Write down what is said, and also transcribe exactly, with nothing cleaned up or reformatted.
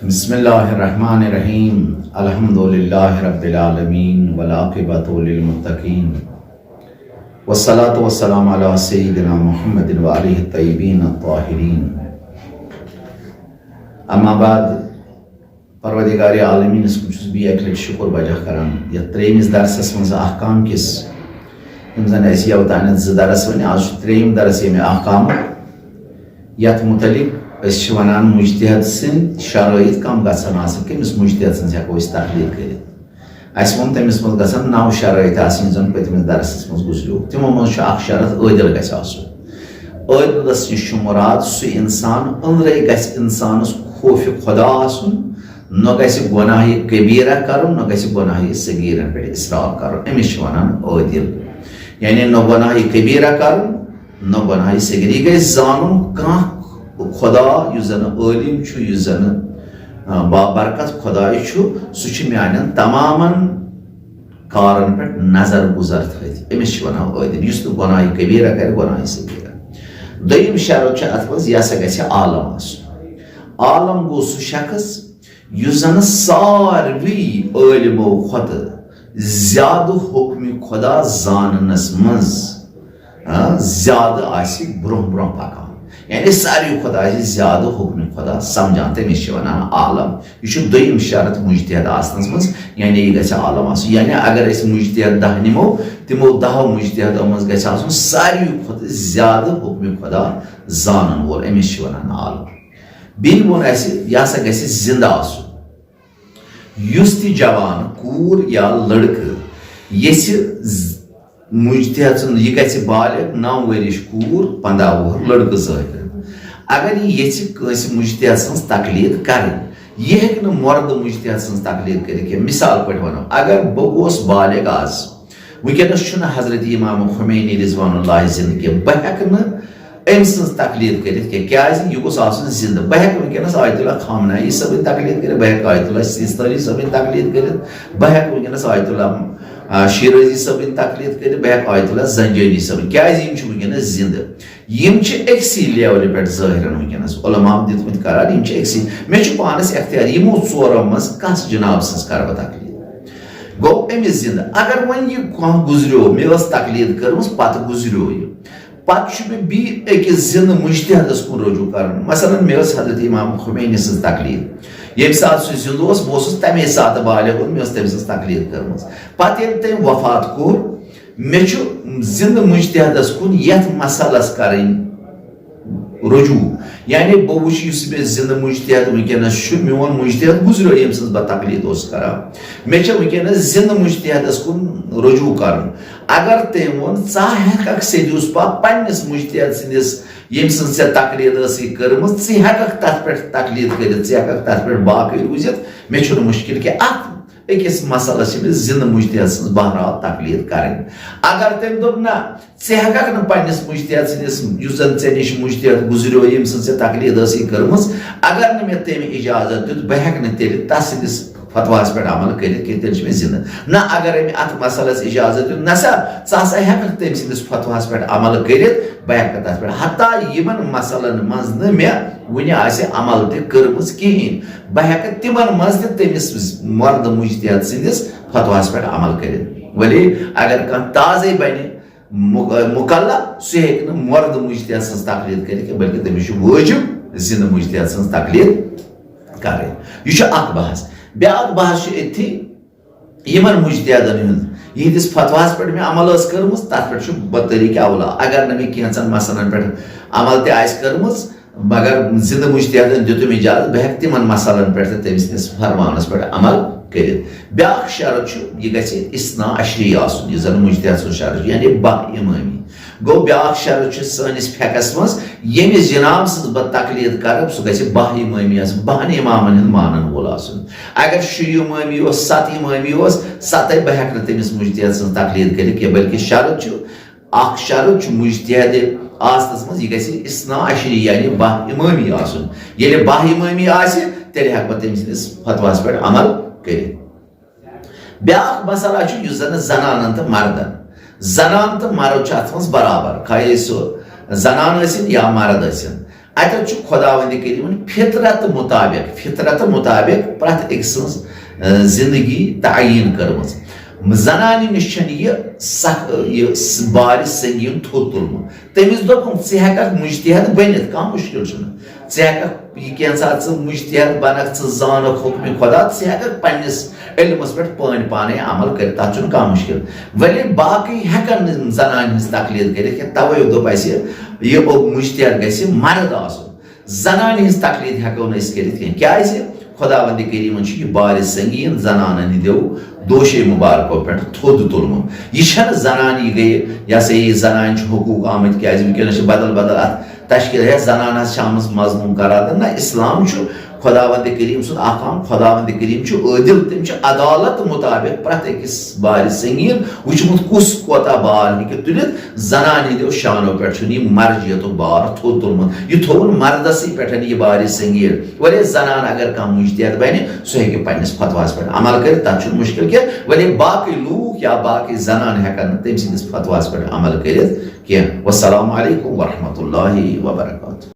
بسم الله الرحمن الرحيم. الحمد لله رب العالمين والعاقبة للمتقين والصلاة والسلام على سيدنا محمد وآله الطيبين الطاهرين. أما بعد، پروردگار عالمینس کُن چھُس بہٕ اکہِ لٹہِ شُکر بجا کران یتھ ترٛیٚیمِس درسس منٛز احکام کِس، یِم زن اسہِ یوتانٮ۪تھ زٕ درس وۄنۍ، آز چھُ ترٛیٚیِم درس ییٚمہِ احکامُک، یتھ متعلق أسۍ چھِ ونان مجتہد سٕنٛدۍ شرٲیط کم گژھن آسٕنۍ، کٔمِس مجتہد سٕنٛز ہٮ۪کو أسۍ تقلید کٔرِتھ؟ اسہِ ووٚن تٔمِس منٛز گژھن نو شرٲیط آسٕنۍ، یِم زن پٔتمِس درسس منٛز گُزریو۔ تِمو منٛز چھُ اکھ شرط عٲدل گژھِ آسُن۔ عٲدلس نِش چھُ مراد سُہ انسان، أنٛدرے گژھِ انسانس خوف خدا آسُن، نہ گژھِ گۄناہ کبیرہ کرُن، نہ گژھِ گۄناہ صغیرن پٮ۪ٹھ اصرار کرُن، أمِس چھِ ونان عٲدل۔ یعنی نہ گۄناہ کبیرہ کرُن، نہ گۄناہ صغیر۔ یہِ گژھِ زانُن کانٛہہ خدا یُس زن عٲلم چھُ، یُس زن، آ، بابرکت خداے چھُ، سُہ چھُ میانٮ۪ن تمامن کارن پٮ۪ٹھ نظر گُزر تھٲوِتھ۔ أمِس چھِ ونان عٲدل، یُس نہٕ گۄناہ کبیرہ کرِ، گۄناہ صغیرہ۔ دوٚیِم شرط چھُ اتھ منٛز، یہِ ہسا گژھِ عالم آسُن۔ عالم گوٚو سُہ شخص یُس زن ساروی عٲلمو کھۄتہٕ زیادٕ حکمِ خدا زاننس منٛز، آ، زیادٕ آسہِ برونٛہہ برونٛہہ پکان۔ یعنی ساروی کھۄتہٕ آسہِ زیادٕ حکمِ خدا سمجھان، تٔمِس چھِ ونان عالم۔ یہِ چھُ دوٚیِم شرط مجتہد آسنس منٛز، یعنی یہِ گژھِ عالم آسُن۔ یعنی اگر أسۍ مجتہد دَہ نِمو، تِمو دَہو مجتہدو منٛز گژھِ آسُن ساروی کھۄتہٕ زیادٕ حکمِ خدا زانن وول، أمِس چھِ ونان عالم۔ بیٚیہِ ووٚن اَسہِ، یہِ ہسا گژھِ زِندٕ آسُن۔ یُس تہِ جوان کوٗر یا لڑکہٕ یژھِ ز-، مجتہد سُنٛد، یہِ گژھِ بالغ، نَو ؤرِش کوٗر، پنٛداہ وُہُر لڑکہٕ ظٲہِر۔ اگر یہِ یژھِ کٲنٛسہِ مجتہد سٕنٛز تقلید کرٕنۍ، یہِ ہیٚکہِ نہٕ مرد مجتہد سٕنٛز تقلید کٔرِتھ کینٛہہ۔ مثال پٲٹھۍ وَنو، اگر بہٕ گوس بالغ آز، وٕنکیٚنَس چھُنہٕ حضرت امام خمینی رضوان اللہ زِندٕ کینٛہہ، بہٕ ہیٚکہٕ نہٕ أمۍ سٕنٛز تقلید کٔرِتھ کینٛہہ، کیٛازِ یہِ گوٚژھ آسُن زِندٕ۔ بہٕ ہیٚکہٕ وٕنکیٚنَس آیت اللہ خامنہ ای صٲبٕنۍ تقلید کٔرِتھ، بہٕ ہیٚکہٕ آیت اللہ سیستانی صٲبٕنۍ تقلید کٔرِتھ، بہٕ ہیٚکہٕ وٕنکیٚنَس آیت اللہ، آ، شیرازی صٲبٕنۍ تقلید کٔرِتھ، بہٕ ہیٚکہٕ آیت اللہ زنجانی صٲبٕنۍ، کیٛازِ یِم چھِ وٕنکیٚنَس زِندٕ۔ یِم چھِ أکسٕے لیولہِ پٮ۪ٹھ ظٲہِرَن وٕنکیٚنَس۔ علماء دِتمٕتۍ قرار، یِم چھِ أکسٕے۔ مےٚ چھُ پانَس اختیار، یِمو ژورو منٛز کَس جناب سٕنٛز کَرٕ بہٕ تقلید؟ گوٚو أمِس زِندٕ۔ اگر وۄنۍ یہِ کانٛہہ گُزریو، مےٚ ٲس تقلید کٔرمٕژ، پَتہٕ گُزریو یہِ۔ پتہٕ چھُ مےٚ بیٚیہِ أکِس زِندٕ مُجتہدس کُن رجوع کرُن۔ مثلاً، مےٚ ٲس حضرت امام خمینی سٕنٛز تقلید۔ ییٚمہِ ساتہٕ سُہ زِندٕ اوس، بہٕ اوسُس تَمے ساتہٕ بالغ گوٚمُت، مےٚ ٲس تٔمۍ سٕنٛز تقلید کٔرمٕژ۔ پتہٕ ییٚلہِ تٔمۍ وفات کوٚر، مےٚ چھُ زِندٕ مُجتہدس کُن یَتھ مسلس کرٕنۍ رجوع۔ یعنی، بہٕ وٕچھِ، یُس مےٚ زِندٕ مُجتہد وٕنکیٚنس چھُ، میون مُجتہد گُزریو، ییٚمہِ سٕنٛز بہٕ تقلید اوسُس کران۔ مےٚ چھےٚ وٕنکیٚنس زِندٕ مُجتہدس کُن رجوع کرُن۔ اگر تٔمۍ ووٚن، "ژٕ ہٮ۪ککھ سیٚدیُس پا پننِس مُجتہد سٕنٛدِس، ییٚمۍ سٕنٛز ژےٚ تقلید ٲسٕے کٔرمٕژ، ژٕ ہٮ۪ککھ تتھ پٮ۪ٹھ تقلید کٔرِتھ، ژٕ ہٮ۪ککھ تتھ پٮ۪ٹھ باقٕے روٗزِتھ، مےٚ چھُنہٕ مُشکِل کینٛہہ۔" اتھ أکِس مسلس چھِ أمِس زِندٕ مُجتہد سٕنٛز بہرحال تقلید کرٕنۍ۔ اگر تٔمۍ دوٚپ، "نہ، ژٕ ہٮ۪ککھ نہٕ پننِس مُجتہد سٕنٛدِس، یُس زن ژےٚ نِش مُجتہد گُزریو، ییٚمۍ سٕنٛز ژےٚ تقلید ٲسٕے کٔرمٕژ، اگر نہٕ مےٚ تٔمۍ اجازت دیُت، بہٕ ہٮ۪کہٕ نہٕ تیٚلہِ تس سٕنٛدِس فتواہس پٮ۪ٹھ عمل کٔرِتھ کینٛہہ، تیٚلہِ چھُ مےٚ زِندٕ۔" نہ، اگر أمۍ اتھ مسلس اجازت دیُت، "نہ سا، ژٕ ہسا ہٮ۪ککھ تٔمۍ سٕنٛدِس فتواہس پٮ۪ٹھ عمل کٔرِتھ، بہٕ ہٮ۪کہٕ نہٕ تتھ پٮ۪ٹھ، حتیٰ یِمن مسلن منٛز نہٕ مےٚ وُنہِ آسہِ عمل تہِ کٔرمٕژ کِہیٖنۍ، بہٕ ہٮ۪کہٕ تِمن منٛز تہِ تٔمِس مرد مُجتہد سٕنٛدِس فتواہس پٮ۪ٹھ عمل کٔرِتھ۔" ولی اگر کانٛہہ تازَے بنہِ، مُ-، مُکلف، سُہ ہیٚکہِ نہٕ مرد مُجتہد سٕنٛز تقلید کٔرِتھ کینٛہہ، بلکہِ تٔمِس چھُ وٲجِب زِندٕ مُجتہد سٕنٛز تقلید کرٕنۍ۔ یہِ چھُ اکھ بحث۔ بیٛاکھ بحث چھُ أتھی، یِمن مُجتہدن ہُنٛد، یِہنٛدِس فتواہس پٮ۪ٹھ مےٚ عمل ٲس کٔرمٕژ، تتھ پٮ۪ٹھ چھُ بطریق اولا۔ اگر نہٕ مےٚ کینٛژن مسلن پٮ۪ٹھ عمل تہِ آسہِ کٔرمٕژ، مگر زِندٕ مُجتہدن دیُتُم اجازت، بہٕ ہٮ۪کہٕ تِمن مسلن پٮ۪ٹھ تہٕ تٔمۍ سٕنٛدِس فرمانس پٮ۪ٹھ عمل کٔرِتھ۔ بیٛاکھ شرط چھُ، یہِ گژھِ اثنا عشری آسُن، یُس زن مُجتہد سُنٛد شرط چھُ، یعنی باہ امٲمی۔ گوٚو، بیٛاکھ شرط چھُ سٲنِس فقہس منٛز، ییٚمِس جناب سٕنٛز بہٕ تقلید کرٕ، سُہ گژھِ باہ امٲمی آسُن، باہن امامن ہُنٛد مانن وول آسُن۔ اگر شیٚیہِ امٲمی اوس، ستھ امٲمی اوس، ستھے، بہٕ ہٮ۪کہٕ نہٕ تٔمِس مُجتہد سٕنٛز تقلید کٔرِتھ کینٛہہ، بلکہِ شرط چھُ، اکھ شرط چھُ مُجتہد آسنس منٛز، یہِ گژھِ اثنا عشری، یعنی باہ امٲمی آسُن۔ ییٚلہِ باہ امٲمی آسہِ، تیٚلہِ ہٮ۪کہٕ بہٕ تٔمۍ سٕنٛدِس فتواہس پٮ۪ٹھ عمل کٔرِتھ۔ بیٛاکھ مسئلہ چھُ، یُس زن زنانن تہٕ مردن، زنان تہٕ مرد چھُ اتھ منٛز برابر، خواہ سُہ زنان ٲسِن یا مرد ٲسِن۔ اتٮ۪تھ چھُ خداوند کریمن فطرت مطابق، فطرت مطابق پرٛٮ۪تھ أکۍ سٕنٛز، آ، زندگی تعیٖن کٔرمٕژ۔ زنانہِ نِش چھَنہٕ یہِ سخ-، یہِ س-، بارِ سنگیٖن تھوٚد تُلمُت۔ تٔمِس دوٚپُن، "ژٕ ہٮ۪ککھ مجتہد بٔنِتھ، کانٛہہ مُشکِل چھُنہٕ۔ ژٕ ہٮ۪ککھ یہِ کینٛژھا، ژٕ مجتہد بنکھ، ژٕ زانکھ حُکمِ خدا، ژٕ ہٮ۪ککھ پننِس علمس پٮ۪ٹھ پٲنۍ پانے عمل کٔرِتھ، تتھ چھُنہٕ کانٛہہ مُشکِل۔ ولی باقٕے ہٮ۪کن نہٕ زنانہِ ہٕنٛز تقلید کٔرِتھ کینٛہہ، توے دوٚپ اسہِ، یہِ مجتہد گژھِ مرد آسُن۔ زنانہِ ہٕنٛز تقلید ہٮ۪کو نہٕ أسۍ کٔرِتھ کینٛہہ۔ کیازِ؟ خداوند کریمن چھُ یہِ بارِ سنگیٖن زنانن ہٕنٛدیو دوشے مبارکو پٮ۪ٹھ تھوٚد تُلمُت۔ یہِ چھنہٕ زنان، یہِ گٔیہِ، یہِ ہسا یہِ زنانہِ چھُ حقوٗق آمٕتۍ، کیازِ وٕنکیٚنس چھِ بدل بدل اتھ تشکیل ہیتھ زنان حظ چھِ آمٕژ مظلوم قرار دِنہٕ۔ نہ، اسلام چھُ خداوند کریم سُنٛد اکھ عام، خداوند کریم چھُ عٲدل، تٔمۍ چھُ عدالت مطابق پرٛٮ۪تھ أکِس بارِ سنگیٖن وٕچھمُت، کُس کوتاہ بار ہیٚکہِ تُلِتھ۔ زنانہِ ہٕنٛدیو شانو پٮ۪ٹھ چھُنہٕ یہِ مرجیتُک بار تھوٚد تُلمُت، یہِ تھوٚوُن مردسٕے پٮ۪ٹھ یہِ بارِ سنگیٖن۔ ولی زنان اگر کانٛہہ مجتہد بنہِ، سُہ ہیٚکہِ پننِس فتواہس پٮ۪ٹھ عمل کٔرِتھ، تتھ چھُنہٕ مُشکِل کینٛہہ۔ ولی باقٕے لوٗکھ یا باقٕے زنان ہٮ۪کن نہٕ تٔمۍ سٕنٛدِس فتواہس پٮ۪ٹھ عمل کٔرِتھ کینٛہہ۔ والسلام علیکم ورحمۃ اللہ وبرکاتہ۔